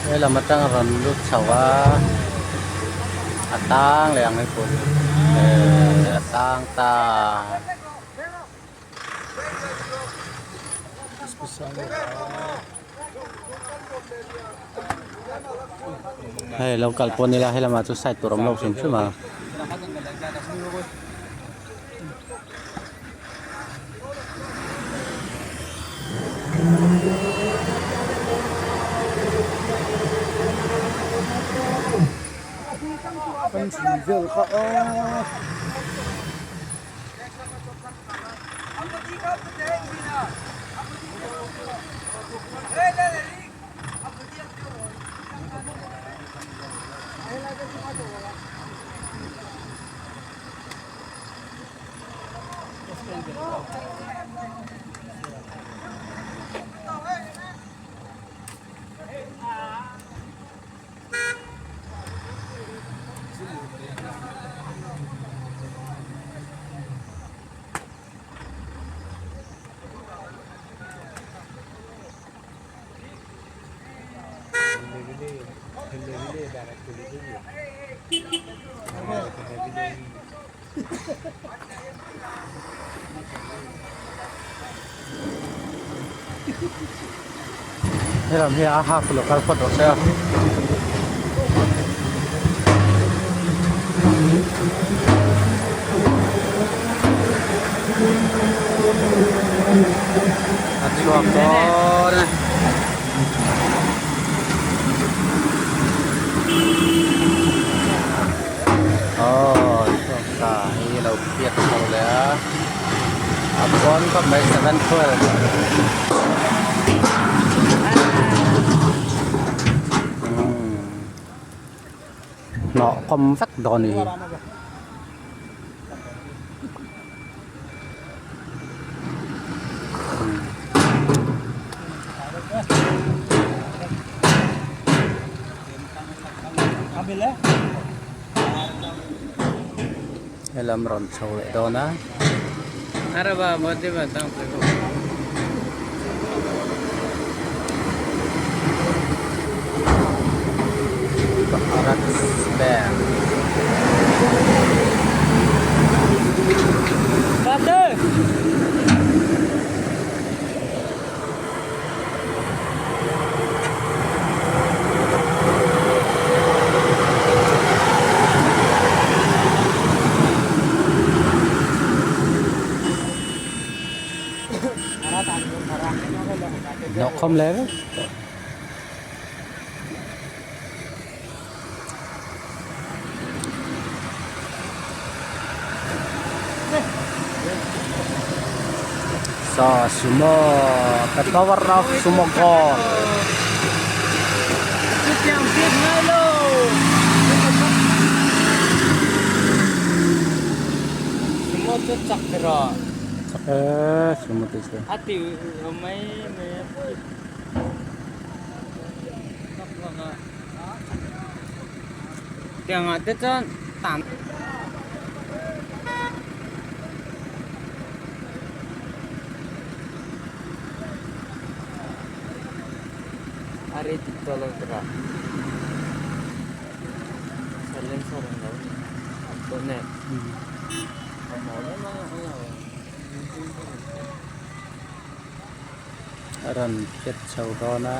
Helam atang a rawn lut chho a a tang leh ang hei ehh a tang ta. Hei lo kal pawh nila he lamah chu side tur awm lo hrim hrim a. Helam hi a half lo kal phawt rawh se a. A chhuak dawn e. Aw chhuak ta hei hi lo phiat chho leh a a pawn khawp mai 7:12 hnawh kawm vek dawn a ni. Helam rawn chho leh dawn a. Bharat Bank. Hnawh khawm leh vek tawh. Saw sumo the power of sumo god. Sumo chu chak rawh. Chak e sumo te chu. A ti mai mai a. Tiang ah te chuan tan. A rei dik tawh lo tura silencer ang lo ni an tawh nen a mawl em a. A rawn phiat chho dawn a.